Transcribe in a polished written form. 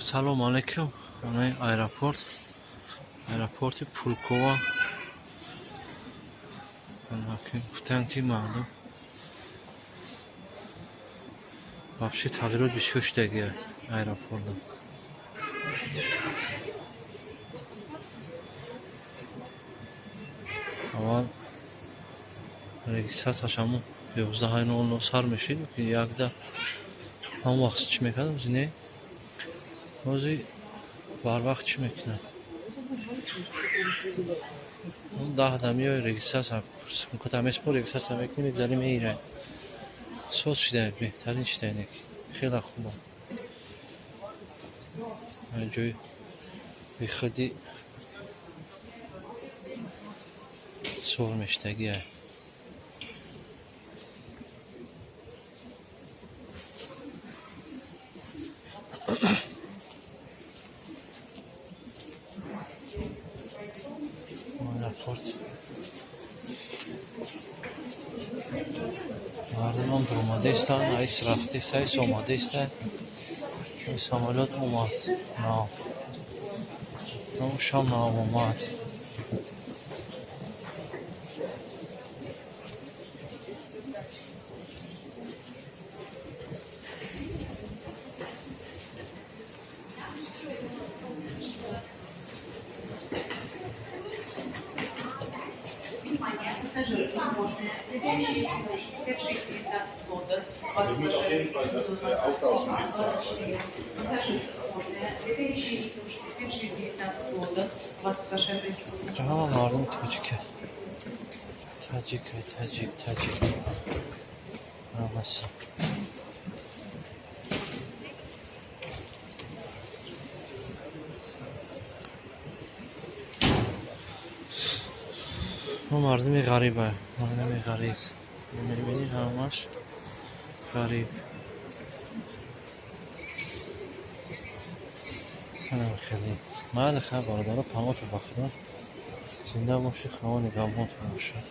Салом алейкум. Онаи аэропорт, аэропорти Пулкова. Гуфтанд, ки мардум вообще тағйирот бисёр шудагия аэропорта. Аввал регистрацияш ҳамун 11:00 сар мешид, ки якда ҳамон вақт чӣ мекардам, не, ҳозир барвақт чӣ мекунад, 10-да меои, регистрация сумката меспор, регистрация мекунӣ, мегзарӣ, меирай. Соз шуда, беҳтарин шуда, хеле хуба. Ҷои выходи сор мешудагия. Аэропорт мардумам дуромадаистанд, аис рафтеста, аис омадаиста. Самолёт омад нав, шам нав омад. Внимание, пассажиры, летящие 66 19 Лондон, Also ich muss auf jeden Fall das austauschen. Пассажиры, летящие 66 19 Лондон, вас пассажиры. Ҳама мардум тоҷика, таҷика, таҷик, таҷик ҳамаса. Мардуми ғариба, мардуми ғариб мебинӣ, ҳамаш ғариб. Хеле майли, хай, бародаро, паноҳто ба Худо, зинда бошӣ, Худо нигаҳбонтон бошад.